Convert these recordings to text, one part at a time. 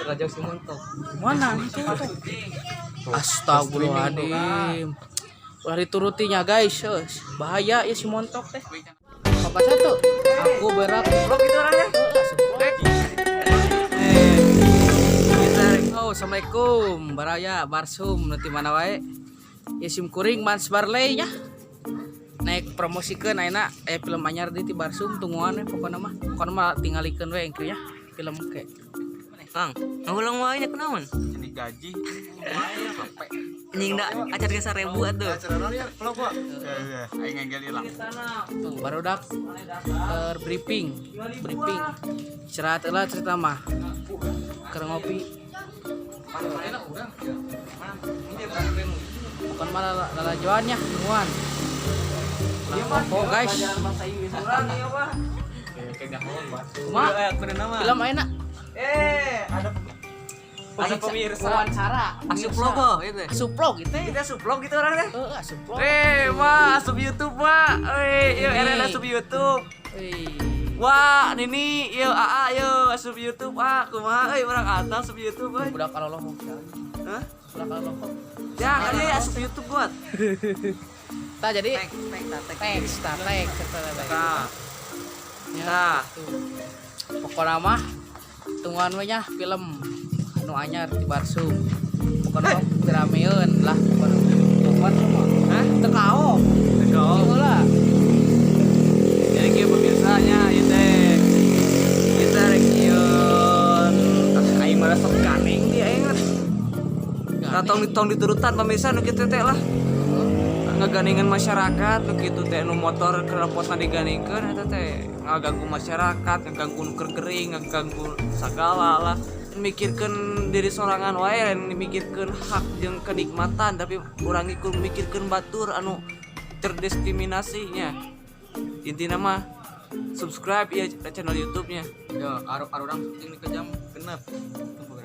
Raja si montok. Mana itu? Astagfirullahaladzim. Ulah diturutinya, guys. Euy, bahaya ya si montok teh. Apa satu? Aku berak. Vlog itu orangnya. Oh, assalamualaikum. Baraya Barsum nanti mana wae. Ya sim kuring Mans Barley nya. Naik promosikeun ayeuna aya film anyar di ti Barsum, tungguan we pokona mah. Pokona mah tingalikeun we engke ya film ke. Kang, ngulang wae nya kunaon? Ini gaji. Anjing da acar ge 1000 atuh. Aing ngegel ilang. Tuh barudak keur briefing, briefing. Istirahat heula cerita mah. Keur ngopi. Bukan malah lalajoannya, tungguan. Lah pokok, guys. Kumaha? Film ayeuna. Ada Asup pemirsa. Wawancara. Asup logo itu. Asup vlog gitu. Kita asup vlog gitu orangnya. Heeh, asup vlog. Wah, asup YouTube, Pak. Eh, yuk, Ini. RN asup YouTube. Wih. Wah, Nini, yuk, AA, yuk, asup YouTube, ah, kumaha euy, urang atas asup YouTube, euy. Budak kalau. Hah? Budak kalau. Ya, kali asup YouTube buat. Tah jadi Tek tek tek. teks, tah teks, tah teks. Nah, Ya, nah. tuh. Pokokna mah tungguan we nya film anu anyar di Barsum. Pokokna mah dirameun lah pokokna. Tungguan sama. Hah? Teu kao. Teu Heula. Jadi kieu pemirsanya ieu teh. Kita rek nyieun, ah, aing mah sok ganeng di aing mah. Nah, tong tong diturutan pemirsa nu kitu teh lah. Ngaganengan masyarakat nu kitu teh, nu motor knalpotna diganengkeun eta teh ngaganggu masyarakat, ngaganggu nu keur gering, ngaganggu sagala lah. Mikirkeun diri sorangan wae, lain mikirkeun hak jeung kenikmatan, tapi urang ikut mikirkeun batur anu terdiskriminasinya. Intina mah subscribe ya channel YouTube-nya. Ya, arurang syuting di ke jam 6.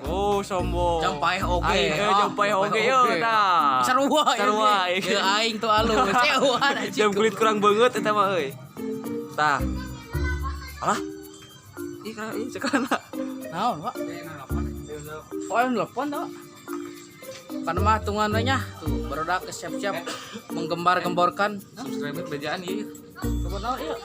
Oh, sombong. Jam paeh oge. Aing, Ah, jam paeh oge yo tah. Sarua. Sarua. Ya aing tuh alus. Ceuan anjing. Jam kulit kurang banget eta mah euy. Tah. Alah. Ih, kana ih cekana. Naon, Pak? Oh, yang nelpon tau. Kan mah tungguan we nya. Tuh, barudak siap-siap menggembar-gemborkan. Subscriber bejaan ieu. Coba naon ieu?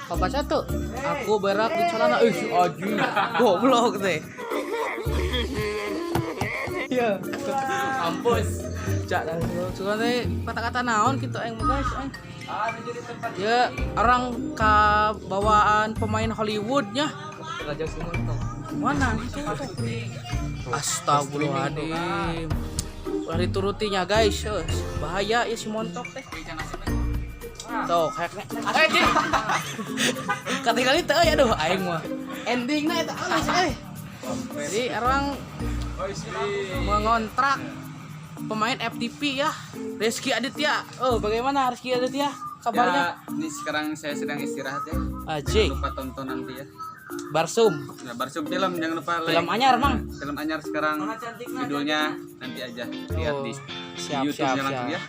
Apa satu? Aku berak di celana. Ih, si anjing. Goblok teh. Iya. Kampus. Cak, suka teh kata-kata naon gitu aing mah, guys, aing. Ya, orang bawaan pemain Hollywoodnya. Raja si montok. Mana itu? Astagfirullahaladzim. Ulah diturutinya, guys. Euy, bahaya ya si montok teh. Tuh, kayaknya. Eh, Cing. Katingali teu euy, aduh aing mah. Endingna eta alus euy. Jadi orang mengontrak pemain FTP ya, Rezky Aditya. Oh, bagaimana Rezky Aditya kabarnya? Ya, ini sekarang saya sedang istirahat ya. Ajik, Jangan lupa tonton nanti ya. Barsum. Nah, Barsum film jangan lupa like. Film anyar, Mang. Film anyar sekarang judulnya nanti aja lihat Oh, di siap, YouTube-nya siap, langsung siap. ya.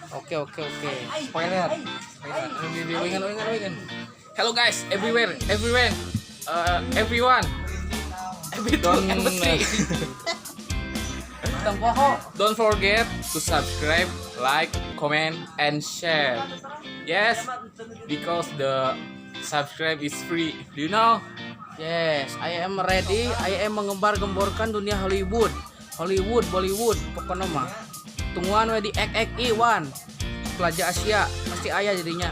Oke. Spoiler. Wingan, wingan, wingan. Hello guys, everywhere, everywhere, everyone. Don't MP3. Tong poho. Don't forget to subscribe, like, comment, and share. Yes, because the subscribe is free. Do you know? Yes, I am ready. I am menggembar-gemborkan dunia Hollywood. Hollywood, Bollywood, pokoknya mah. Tungguan we di XXI One. Plaza Asia pasti aya jadinya.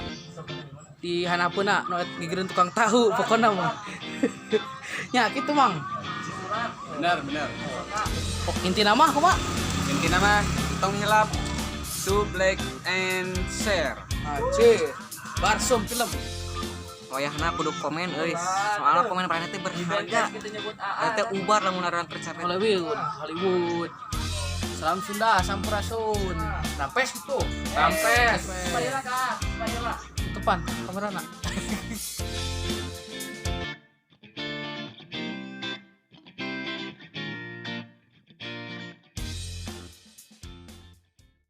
Di hanapeuna nu gigireun tukang tahu pokoknya mah. Ya gitu, Mang. Benar, benar. Pok intina mah kumaha? Intinya mah tong hilap sub, like and share. Anjir. Barsum film. Wayahna kudu komen euy. Soalnya komen paling teh berharga. Eta teh ubar lamun urang kerja. Hollywood, Hollywood. Salam Sunda, Sampurasun. Rampes gitu. Rampes. Tutupan kamera nak.